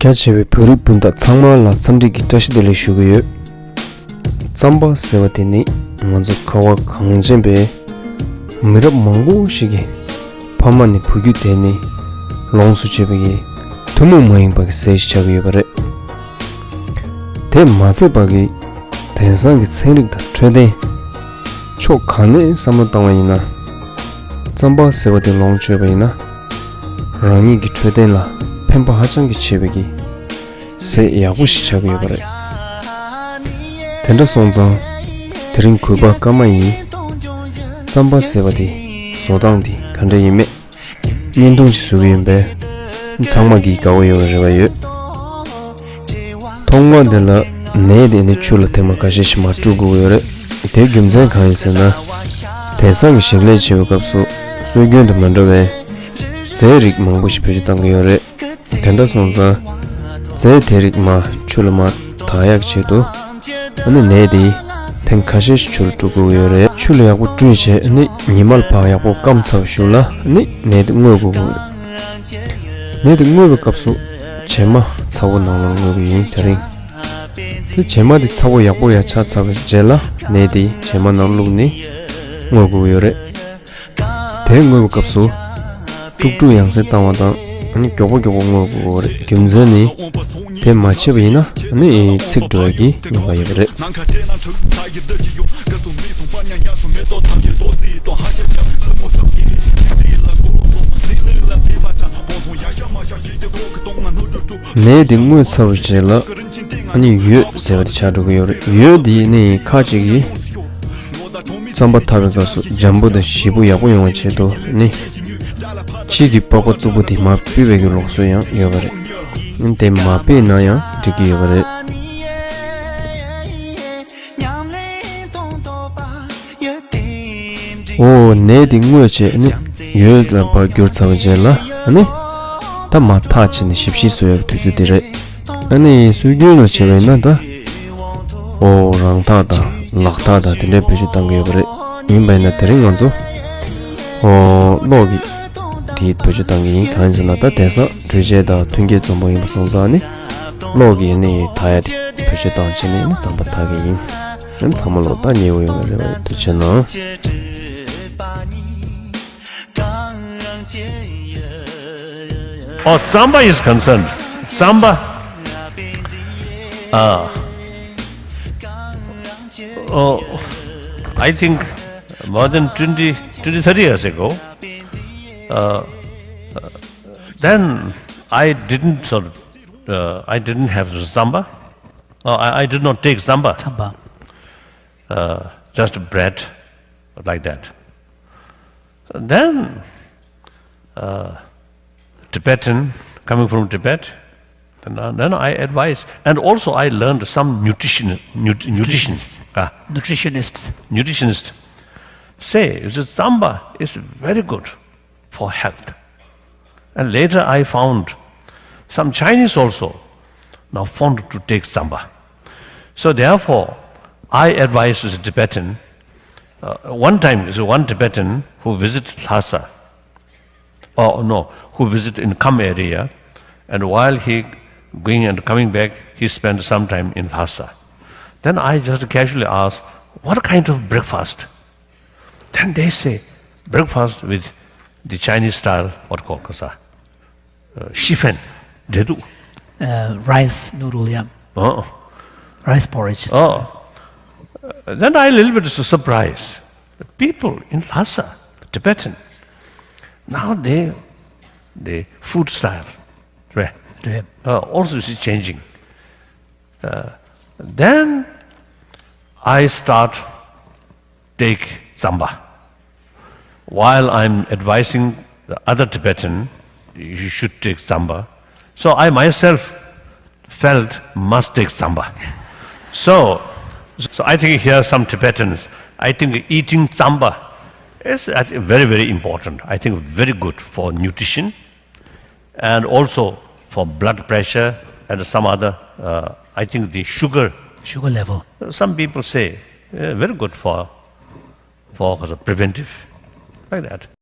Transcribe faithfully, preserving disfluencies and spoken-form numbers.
རྒྱ་ཆེ་བའི་བོད་རིགས་སྤུན་ཟླ་ཚང་མ་ལ་འཚམས་འདྲི་གི་བཀྲ་ཤིས་བདེ་ལེགས་ཞུ་གི་ཡོད། རྩམ་པ་ཟེར་བ་དེ་ནི་ང་ཚོ་ཁ་བ་གངས་ཅན་པའི་མི་རབས་མང་པོ་ཞིག་གི་ཕ་མ་ནས་བུ་རྒྱུད་དེད་ནས་ལོངས་སུ་སྤྱོད་པའི་ཐུན་མོང་མ་ཡིན་པ་གི་ཟས་ཤིག་ཆགས་ཀྱི་ཡོད་པ་རེད། དེ་མ་ཚད་པ་གི་དེང་སང་གི་ཚན་རིག་དང་འཕྲོད་བསྟེན་ཕྱོགས་གང་ནས་བསམ་བློ་བཏང་བ་ཡིན་ན། རྩམ་པ་ཟེར་བ་དེ་ལོངས་སྤྱོད་པ་ཡིན་ན། རང་ཉིད་ཀྱི་འཕྲོད་བསྟེན་ལ་ཕན་པ་ཧ་ཅང་གི་ཆེ་བའི་གི་ཟས་ཡག་པོ་ཞིག་ཆགས་ཀྱི་ཡོད་པ་རེད། དེ་འདྲ་སོང་ཙང་། དེ་རིང་གུས་པ་ཀརྨ་ཡིས་རྩམ་པ་ཟེར་བ་དེ་བཟོ་སྟངས་དེ་ག་འདྲ་ཡིན་མེད་བརྙན་ཐུང་ཞིག་བཟོ་གི་ཡིན་པས། ཚང་མ་གིས་དགའ་བོ་ཡོང་བའི་རེ་བ་ཡོད། ཐོག་མ་དེ་ལ་ནས་དེ་ནི་ཆུ་ལ་ཐེངས་མ་ཁ་ཤས་ཤིག་མར་བཀྲུ་དགོས་ཀྱི་ཡོད་རེད། དེའི་རྒྱུ་མཚན་གང་ཡིན་ཟེར་ན། དེང་སང་གི་ཞིང་ལས་བྱེད་པའི་སྐབས་སུ་སྲོལ་རྒྱུན་དང་མ་འདྲ་བའི་རྫས་རིགས་མང་པོ་ཞིག་བེད་སྤྱོད་གཏང་གི་ཡོད་རེད། དེ་འདྲ་སོང་ཙང་། རྫས་དེ་རིགས་མར་ཆུ་ལ་མར་དག་ཡག་ཆེད་དུ། ཨ་ནི་ནས་དེ་ཐེངས་ཁ་ཤས་ཤིག་ཆུ་ལ་བཀྲུ་དགོས་ཀྱི་ཡོད་རེད། ཆུ་ལ་ཡག་པོ་བཀྲུས་བྱས། ཨ་ནི་ཉི་མ་ལ་ཕར་ཡག་པོ་སྐམ་ཚར་བའི་གཞུག་ལ། ཨ་ནི་ནས་དེ་བརྔོས་དགོས་ཀྱི་ཡོད་རེད། ནས་དེ་བརྔོས་པའི་སྐབས་སུ་བྱེ་མ་ཚ་པོ་ནང་ལ་བརྔོས་ཀྱི་ཡིན། དེ་རིང་། དེ་བྱེ་མ་དེ་ཚ་པོ་ཡག་པོ་ཡར་ཆགས་ཚར་བའི་རྗེས་ལ་ནས་དེ་བྱེ་མ་ནང་བླུགས་ནས་བརྔོས་དགོས་ཀྱི་ཡོད་རེད། དེ་བརྔོས་པའི་སྐབས་སུ། དཀྲུག་དཀྲུག་ཡང་སེ་བཏང་བ་དང་། ཨ་ནི་མགྱོགས་པོ་མགྱོགས་པོ་བརྔོས་དགོས་ཀྱི་ཡོད་རེད། རྒྱུ་མཚན་ནི། དེ་མ་བྱས་པ་ཡིན་ན། ཨ་ནི་ཚིག་འགྲོ་ཡག་གི་ཉེན་ཁ་ཡོད་པ་རེད། ནས་དེ་བརྔོས་ཚར་བའི་རྗེས་ལ། ཨ་ནི་ཡོས་ཟེར་བ་དེ་ཆགས་འགྲོ་གི་ཡོད་རེད། ཡོས་དེ་ནི་ཁ་ཅིག་གིས་རྩམ་པ་འཐག་པའི་སྐབས་སུ་འཇམ་པོ་དང་ཞིབ་པོ་ཡག་པོ་ཡོང་བའི་ཆེད་དུ་ནི། ཕྱིས་ཀྱི་པགས་པ་རྩུབ་པོ་དེ་མར་ཕུད་པའི་གི་ལུགས་སྲོལ་ཡང་ཡོད་པ་རེད། དེ་མ་ཕུད་ན་ཡང་འགྲིག་གི་ཡོད་པ་རེད། འོ། ནས་དེ་བརྔོས་བྱས་ནི། ཡོས་ལ་ཕར་བསྒྱུར་ཚར་བའི་རྗེས་ལ། ཨ་ནི། ད་མར་འཐག་བྱས་ནས་ཞིབ་ཞིབ་བཟོ་ཡག་གི་དུས་ཚོད་དེ་རེད། ཨ་ནི་སྲོལ་རྒྱུན་ལ་བྱས་པ་ཡིན་ན་ད། འོ། རང་འཐག་དང་ལག་འཐག་དང་དེ་འདྲའི་བེད་སྤྱོད་གཏང་གི་ཡོད་པ་རེད། ཡིན་པ་ཡིན་ན་དེ་རིང་ང་ཚོ། འོ། གློག་གི་དེ་བེད་སྤྱོད་གཏང་གི་ཡིན། གང་ཡིན་ཟེར་ན་ད་དེང་སང་འཕྲུལ་ཆས་དང་མཐུན་རྐྱེན་འཛོམས་པོ་ཡིན་པ་སོང་ཙང་ནི། གློག་གི་ནི་འཐག་ཡག་དེ་བེད་སྤྱོད་བཏང་བྱས་ནས་ནི་རྩམ་པ་འཐག་གི་ཡིན། ཨ་ནི་ཚང་མ་ལོག་ལྟ་ཉེ་བོ་ཡོང་བའི་རེ་བ་ཡོད། ཐུགས་རྗེ་གནང་། Oh, Tsamba is concerned. Tsamba. Ah. Oh, I think more than twenty, twenty, thirty years ago, uh, uh, then I didn't sort of, uh, I didn't have tsamba. Uh, I, I did not take tsamba. Tsamba. Uh, just bread, like that. Then, uh, Tibetan, coming from Tibet, then, uh, then I advise, and also I learned some nutrition, nut-, nutrition. Nutritionist. Ah. Nutritionists. Nutritionist say, you see, tsamba is very good for health. And later I found some Chinese also now fond to take tsamba. So therefore, I advise this Tibetan, uh, one time, is one Tibetan who visited Lhasa, oh no, who visited in Kham area, and while he going and coming back, he spent some time in Lhasa. Then I just casually asked, "What kind of breakfast?" Then they say, "Breakfast with the Chinese style, what called kasa, uh, shifen, dedu." Uh, rice noodle, yeah. Oh. Rice porridge. Oh. Uh, then I a little bit su-, surprised. The people in Lhasa, the Tibetan, now they, the food style, right? Yeah. Uh, also is changing. Uh, then I start take tsamba. While I'm advising the other Tibetan, you should take tsamba. So I myself felt must take tsamba. So, so I think here some Tibetans, I think eating tsamba is, I think, very, very important. I think very good for nutrition. And also for blood pressure and some other, uh, I think the sugar. Sugar level. Some people say, uh, very good for, for preventive, like that.